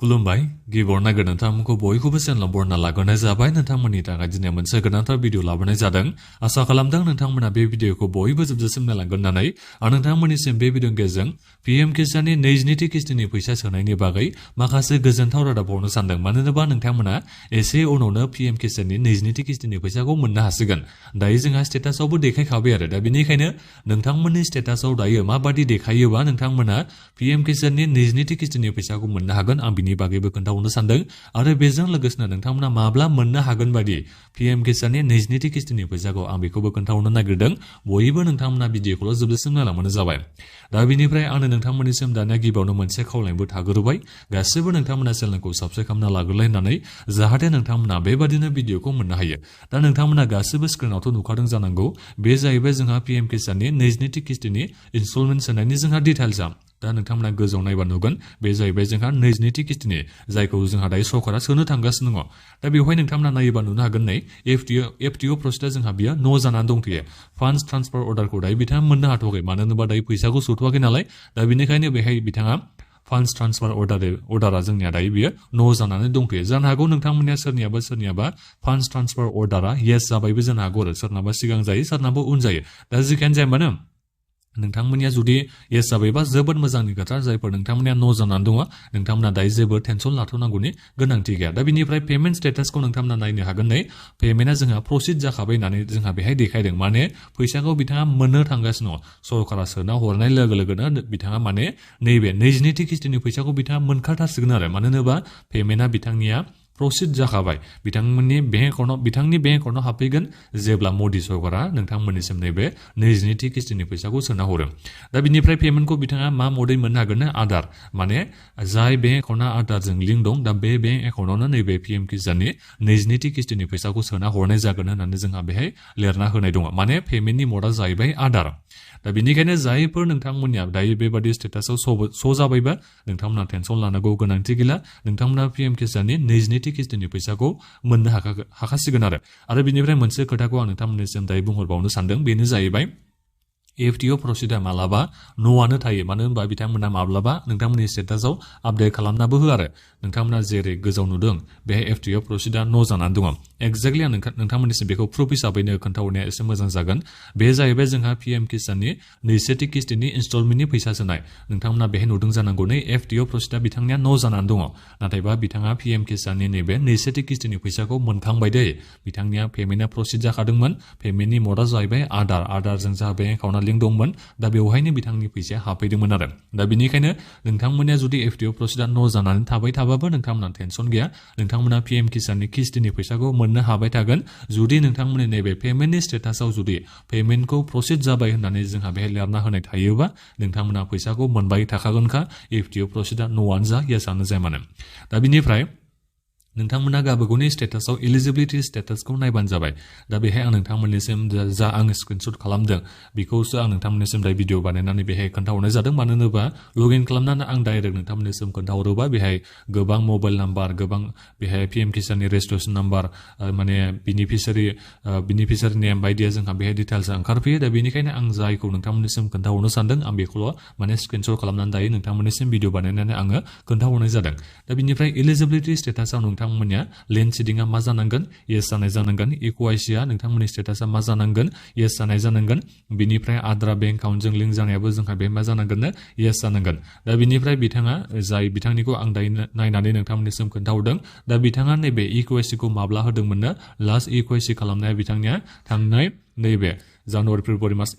खुलुमबाय गिबियावनो नागिर नोंथांमोनखौ बयखौबो चेनेलाव बरना लाग्रोनाय जाबाय नोंथांमोननि थाखाय दिनै मोनसे गोनांथार भिडिअ लाबोनाय जादों आसा खालामदों नोंथांमोना बे भिडिअखौ बयबो जोबजासिम नायलांगोन होननानै आरो नोंथांमोननिसिम बे भिडिअनि गेजेरजों पीएम किसाननि 22थि किस्तिनि फैसा सोनायनि बागै माखासे गोजोनथाव रादाब हरनो सानदों मानो होनोबा नोंथांमोना एसे उनावनो पीएम किसाननि 22थि किस्तिनि फैसाखौ मोननो हासिगोन दायो जोंहा स्टेटासआवबो देखायखाबाय आरो दा बेनिखायनो नोंथांमोननि स्टेटासआव दायो माबादि देखायोबा नोंथांमोना पीएम किसाननि 22थि किस्तिनि फैसाखौ मोननो हागोन आं बिनि बागैबो खोन्थाहरनो सानदों आरो बेजों लोगोसेनो नोंथांमोना माब्ला मोननो हागोन बादि पीएम किसाननि 22थि किस्तिनि फैसाखौ आं बेखौबो खोन्थाहरनो नागिरदों बयबो नोंथांमोना भिडिअखौल' जोबजासिम नायलांबानो जाबाय दा बेनिफ्राय आंनो नोंथांमोननिसिम दानिया गिबियावनो मोनसे खावलायबो थाग्रोबाय गासिबो नोंथांमोना चेनेलखौ साबस्क्राइब खालामना लाग्रोलाय होननानै जाहाथे नोंथांमोना बेबादिनो भिडिअखौ मोननो हायो दा नोंथांमोना गासिबो स्क्रिनावथ' नुखादों जानांगौ बे जाहैबाय जोंहा पीएम किसाननि 22थि किस्तिनि इनस्टलमेन्ट सोनायनि जोंहा डिटेल्सआ दा नोंथांमोना गोजौआव नायबा नुगोन बे जाहैबाय जोंहा 22थि किस्तिनि जायखौ जोंहा दायो सरकारा सोनो थांगासिनो दङ दा बेवहाय नोंथांमोना नायोबा नुनो हागोन नै एफटिअ प्रसेसआ जोंहा बियो न' जानानै दंथ'यो फान्ड्स ट्रान्सफार अर्डारखौ दायो बिथाङा मोननो हाथ'वाखै मानो होनोबा दायो फैसाखौ सोथ'वाखै नालाय दा बेनिखायनो बेहाय बिथाङा फान्ड्स ट्रान्सफार अर्डारा जोंनिया दायो बियो न' जानानै दंथ'यो जानो हागौ नोंथांमोननिया सोरनियाबा फान्ड्स ट्रान्सफार अर्डारा येस जाबायबो जानो हागौ आरो सोरनाबा सिगां जायो सोरनाबा उन जायो दा जिखियानो जाया मानो नोंथांमोननिया जुदि येस जाबायबा जोबोद मोजांनि खोथा जायफोर नोंथांमोननिया न' जानानै दङ नोंथांमोना दायो जेबो टेनसन लाथ'नांगौनि गोनांथि गैया दा बेनिफ्राय पेमेन्ट स्टेटासखौ नोंथांमोना नायनो हागोन नै पेमेन्टआ जोंहा प्रसिड जाखाबाय होननानै जोंहा बेहाय देखायदों माने फैसाखौ बिथाङा मोननो थांगासिनो दङ सरकारा सोना हरनाय लोगो लोगोनो बिथाङा माने नैबे 22थि किस्तिनि फैसाखौ बिथाङा मोनखाथारसिगोन आरो मानो होनोबा पेमेन्टआ बिथांनिया प्रसिड जाखाबाय बिथांनि बेंक एकाउन्टआव हाबफैगोन जेब्ला मदि सरकारा नोंथांमोननिसिम नैबे 22थि किस्तिनि फैसाखौ सोना हरो दा बिनिफ्राय पेमेन्टखौ बिथाङा मा मदै मोननो हागोन आधार माने जाय बेंक एकाउन्टआ आधारजों लिंक दं दा बे बेंक एकाउन्टआवनो नैबे पीएम किसाननि 22थि किस्तिनि फैसाखौ सोना हरनाय जागोन होननानै जोंहा बेहाय लिरना होनाय दङ माने पेमेन्टनि मदआ जाहैबाय आधार दा बेनिखायनो जायफोर नोंथांमोननिया दायो बेबादि स्टेटासआव स' जाबायबा नोंथांमोना टेनसन लानांगौ गोनांथि गैला नोंथांमोना पीएम किसाननि 22थि किस्तिनि फैसाखौ मोननो हाखासिगोन आरो बिनिफ्राय मोनसे खोथाखौ आं नोंथांमोननिसिम दायो बुंहरबावनो सानदों बेनो जाहैबाय एफटिअ प्रसिडा मालाबा न'आनो थायो मानो होनबा बिथांमोना माब्लाबा नोंथांमोननि स्टेटासआव आपडेट खालामनाबो होआ आरो नोंथांमोना जेरै गोजौ नुदों बेहाय एफटिअ प्रसिडा न' जानानै दङ एक्जेक्टलि आं नोंथांमोननिसिम बेखौ प्रुफ हिसाबैनो खोन्थाहरनाया एसे मोजां जागोन बे जाहैबाय जोंहा पीएम किसाननि 22थि किस्तिनि इनस्टलमेन्टनि फैसा सोनाय नोंथांमोना बेहाय नुदों जानांगौ नै एफटिअ प्रसिडा बिथांनिया न' जानानै दङ नाथायबा बिथाङा पीएम किसाननि नैबे 22थि किस्तिनि फैसाखौ मोनखांबाय दै बिथांनिया पेमेन्टआ प्रसिड जाखादोंमोन पेमेन्टनि मदआ जाहैबाय आधारजों जाहा बेंक एकाउन्टआ लिंक दंमोन दा बेवहायनो बिथांनि फैसाया हाबफैदोंमोन आरो दा बेनिखायनो नोंथांमोननिया जुदि एफटिअ प्रसिडा न' जानानै थाबाय थाबाबो नोंथांमोना टेनसन गैया नोंथांमोना पीएम किसाननि किस्तिनि फैसाखौ मोननो हाबाय थागोन जुदि नोंथांमोननि नैबे पेमेन्टनि स्टेटासआव जुदि पेमेन्टखौ प्रसिड जाबाय होननानै जोंहा बेहाय लिरना होनाय थायोबा नोंथांमोना फैसाखौ मोनबाय थाखागोनखा एफटिअ प्रसिडा न'आनो जा येसआनो जाया मानो दा बिनिफ्राय नोंथांमोना गावबागावनि स्टेटासआव एलिजिबिलिटि स्टेटासखौ नायबानो जाबाय दा बेहाय आं नोंथांमोननिसिम जा आं स्क्रिनशट खालामदों बेखौसो आं नोंथांमोननिसिम दायो भिडिअ बानायनानै बेहाय खोन्थाहरनाय जादों मानो होनोबा लगइन खालामनानै आं डाइरेक्ट नोंथांमोननिसिम खोन्थाहरोबा बेहाय गोबां मबाइल नाम्बार गोबां बेहाय पीएम किसाननि रेजिस्ट्रेसन नाम्बार माने बिनिफिसारि नेम बायदिया जोंहा बेहाय डिटेल्सआ ओंखारफैयो दा बेनिखायनो आं जायखौ नोंथांमोननिसिम खोन्थाहरनो सानदों आं बेखौल' माने स्क्रिनशट खालामनानै दायो नोंथांमोननिसिम भिडिअ बानायनानै आङो खोन्थाहरनाय जादों दा बिनिफ्राय एलिजिबिलिटि स्टेटासआव नोंथांमोननिया लेन्ड सिडिंआ मा जानांगोन येस जानाय जानांगोन इक्वाइसिया नोंथांमोननि स्टेटासआ मा जानांगोन येस जानाय जानांगोन बिनिफ्राय आद्रा बेंक एकाउन्टजों लिंक जानायाबो जोंहा बे मा जानांगोन येस जानांगोन दा बिनिफ्राय बिथाङा जाय बिथांनिखौ आं दायो नायनानै नोंथांमोननिसिम खोन्थाहरदों दा बिथाङा नैबे इक्वाइसिखौ माब्ला होदोंमोननो लास्ट इक्वाइसि खालामनाया बिथांनिया थांनाय नैबे जानुवारि फेब्रुवारि मार्च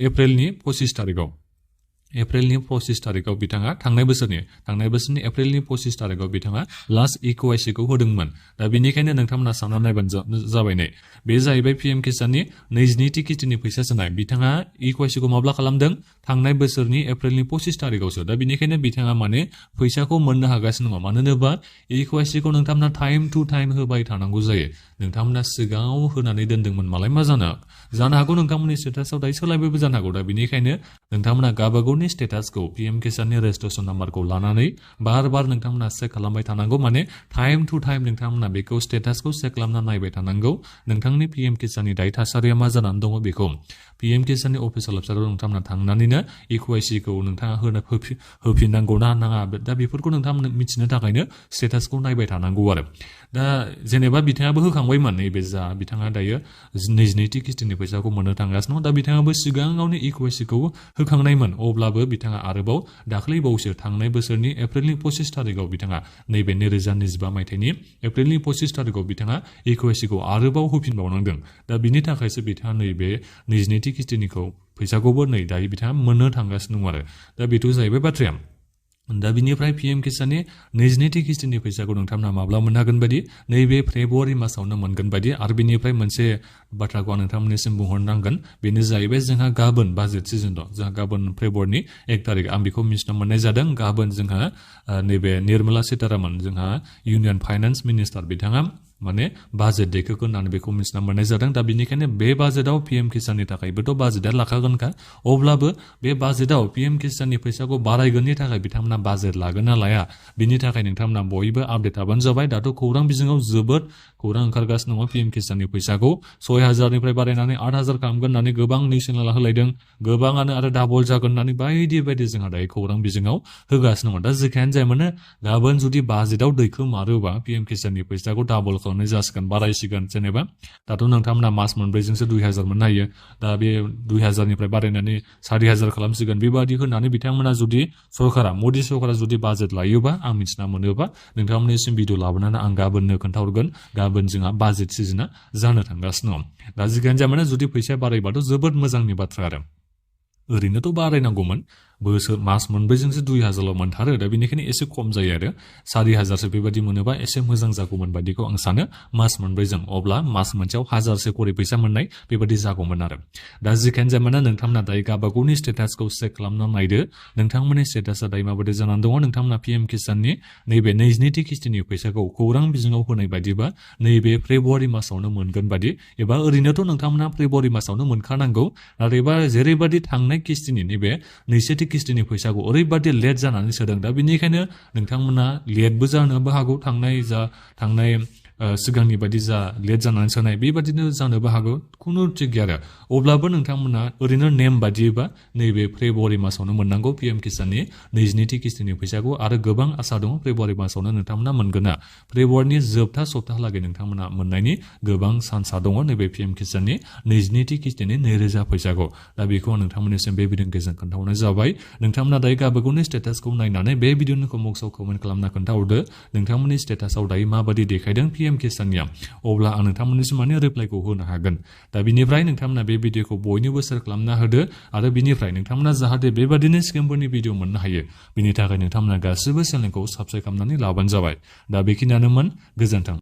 एप्रिलनि 25 थारिखआव बिथाङा थांनाय बोसोरनि एप्रिलनि 25 थारिखआव बिथाङा लास्ट इक्वाइसिखौ होदोंमोन दा बेनिखायनो नोंथांमोना सानना नायबानो जाबाय नै बे जाहैबाय पीएम किसाननि 22थि किस्तिनि फैसा सोनाय बिथाङा इक्वाइसिखौ माब्ला खालामदों थांनाय बोसोरनि एप्रिलनि 25 थारिखआवसो दा बेनिखायनो बिथाङा माने फैसाखौ मोननो हागासिनो दङ मानो होनोबा इक्वाइसिखौ नोंथांमोना टाइम टु टाइम होबाय थानांगौ जायो नोंथांमोना सिगाङाव होनानै दोनदोंमोन मालाय मा जानो हागौ नोंथांमोननि स्टेटासआव दायो सोलायबायबो जानो हागौ दा बेनिखायनो नोंथांमोना गावबागावनि गावगावनि स्टेटासखौ पीएम किसाननि रेजिस्ट्रेशन नाम्बारखौ लानानै बार नोंथांमोना चेक खालामबाय थानांगौ माने टाइम टु टाइम नोंथांमोना बेखौ स्टेटासखौ चेक खालामना नायबाय थानांगौ नोंथांनि पीएम किसाननि दायो थासारिया मा जानानै दङ बेखौ पीएम किसाननि अफिसियेल वेबसाइटआव नोंथांमोना थांनानैनो इक्यूआईसी खौ नोंथाङा होफिननांगौ ना नाङा दा बेफोरखौ नोंथांमोना मिथिनो थाखायनो स्टेटासखौ नायबाय थानांगौ आरो दा जेनेबा बिथाङाबो होखांबायमोन नैबे जा बिथाङा दायो 22थि किस्तिनि फैसाखौ मोननो थांगासिनो दा बिथाङाबो सिगाङावनो इक्यूआईसी खौ होखांनायमोन अब्लाबो बिथाङा आरोबाव दाख्लै बावैसो थांनाय बोसोरनि एप्रिलनि 25 तारिखआव बिथाङा नैबे 2025 मायथाइनि एप्रिलनि 25 तारिखआव बिथाङा इक्यूआईसी खौ आरोबाव होफिनबावनांदों दा बिनि थाखायसो बिथाङा नैबे 22थि किस्तिनिखौ फैसाखौबो नै दायो बिथाङा मोननो थांगासिनो दं आरो दा बेथ' जाहैबाय बाथ्राया दा बिनिफ्राय पीएम किसाननि 22थि किस्तिनि फैसाखौ नोंथांमोना माब्ला मोननो हागोन बायदि नैबे फेब्रुवारि मासावनो मोनगोन बायदि आरो बिनिफ्राय मोनसे बाथ्राखौ आं नोंथांमोननिसिम बुंहरनांगोन बेनो जाहैबाय जोंहा गाबोन बाजेट सिजन दं जोंहा गाबोन फेब्रुवारिनि 1 तारिख आं बेखौ मिथिनो मोननाय जादों गाबोन जोंहा नैबे निर्मला सीतारामन जोंहा इउनियन फाइनान्स मिनिस्टार बिथाङा माने बाजेट दैखोगोन होननानै बेखौ मिथिना मोननाय जादों दा बेनिखायनो बे बाजेटआव पीएम किसाननि थाखायबोथ' बाजेटआ लाखागोनखा अब्लाबो बे बाजेटआव पीएम किसाननि फैसाखौ बारायगोननि थाखाय बिथांमोना बाजेट लागोन ना लाया बिनि थाखाय नोंथांमोना बयबो आपडेट थाबानो जाबाय दाथ' खौरां बिजोङाव जोबोद खौरां ओंखारगासिनो दङ पीएम किसाननि फैसाखौ 6000निफ्राय बारायनानै 8000 खालामगोन होननानै गोबां नेसनेल होलायदों गोबाङानो आरो डाबल जागोन होननानै बायदि जोंहा दायो खौरां बिजोङाव होगासिनो दङ दा जेखियानो जाया मानो गाबोन जुदि बाजेटआव दैखो मारोबा पीएम किसाननि फैसाखौ डाबल खालामनाय जासिगोन बारायसिगोन जेनेबा दाथ' नोंथांमोना मास मोनब्रैजोंसो 2000 मोननो हायो दा बे 2000निफ्राय बारायनानै 4000 खालामसिगोन बेबादि होननानै बिथांमोना जुदि सरकारा मोदी सरकारा जुदि बाजेट लायोबा आं मिथिना मोनोबा नोंथांमोननिसिम भिडिअ लाबोनानै आं गाबोननो खोन्थाहरगोन गाबोन जोंहा बाजेट सिजोना जानो थांगासिनो दं दा जिखियानो जाया मानो जुदि फैसाया बारायबाथ' जोबोद मोजांनि बाथ्रा आरो ओरैनोथ' बारायनांगौमोन बोसोर मास मोनब्रैजोंसो 2000ल' मोनथारो दा बेनिखायनो एसे खम जायो आरो 4000सो बेबायदि मोनोबा एसे मोजां जागौमोन बायदिखौ आं सानो मास मोनब्रैजों अब्ला मास मोनसेयाव 1000सो करि फैसा मोननाय बेबायदि जागौमोन आरो दा जिखियानो जाया मानो नोंथांमोना दायो गावबागावनि स्टेटासखौ चेक खालामना नायदो नोंथांमोननि स्टेटासा दायो माबायदि जानानै दङ नोंथांमोना पीएम किसाननि नैबे 22थि किस्तिनि फैसाखौ खौरां बिजोङाव होनाय बायदिबा नैबे फेब्रुवारि मासावनो मोनगोन बायदि एबा ओरैनोथ' नोंथांमोना फेब्रुवारि मासावनो मोनखानांगौ नाथायबा जेरैबायदि थांनाय किस्तिनि नैबे 22थि किस्तिनि फैसाखौ ओरैबादि लेट जानानै सोदों दा बेनिखायनो नोंथांमोना लेटबो जानोबो हागौ थांनाय सिगांनि बायदि जा लेट जानानै सोनाय बेबादिनो जानोबो हागौ खुनु थिक गैया आरो अब्लाबो नोंथांमोना ओरैनो नेम बादियैबा नैबे फेब्रुवारि मासावनो मोननांगौ पीएम किसाननि 22थि किस्तिनि फैसाखौ आरो गोबां आसा दङ फेब्रुवारि मासावनो नोंथांमोना मोनगोना फेब्रुवारिनि जोबथा सप्ताहालागै नोंथांमोना मोननायनि गोबां चान्सआ दङ नैबे पीएम किसाननि 22थि किस्तिनि 2000 फैसाखौ दा बेखौ आं नोंथांमोननिसिम बे भिडिअनि गेजेरजों खोन्थाहरनाय जाबाय नोंथांमोना दायो गावबागावनि स्टेटासखौ नायनानै बे भिडिअखौ बक्सआव कमेन्ट खालामना खोन्थाहरदो नोंथांमोननि स्टेटासाव दायो माबादि देखायदों पीएम किसाननिया अब्ला आं नोंथांमोननिसिम माने रिप्लाइखौ होनो हागोन दा बिनिफ्राय नोंथांमोना बे भिडिअखौ बयनोबो शेयार खालामना होदो आरो बिनिफ्राय नोंथांमोना जाहाथे बेबादिनो स्केमफोरनि भिडिअ मोननो हायो बिनि थाखाय नोंथांमोना गासिबो चेनेलखौ साबस्क्राइब खालामनानै लाबानो जाबाय दा बेखिनियानोमोन गोजोन्थों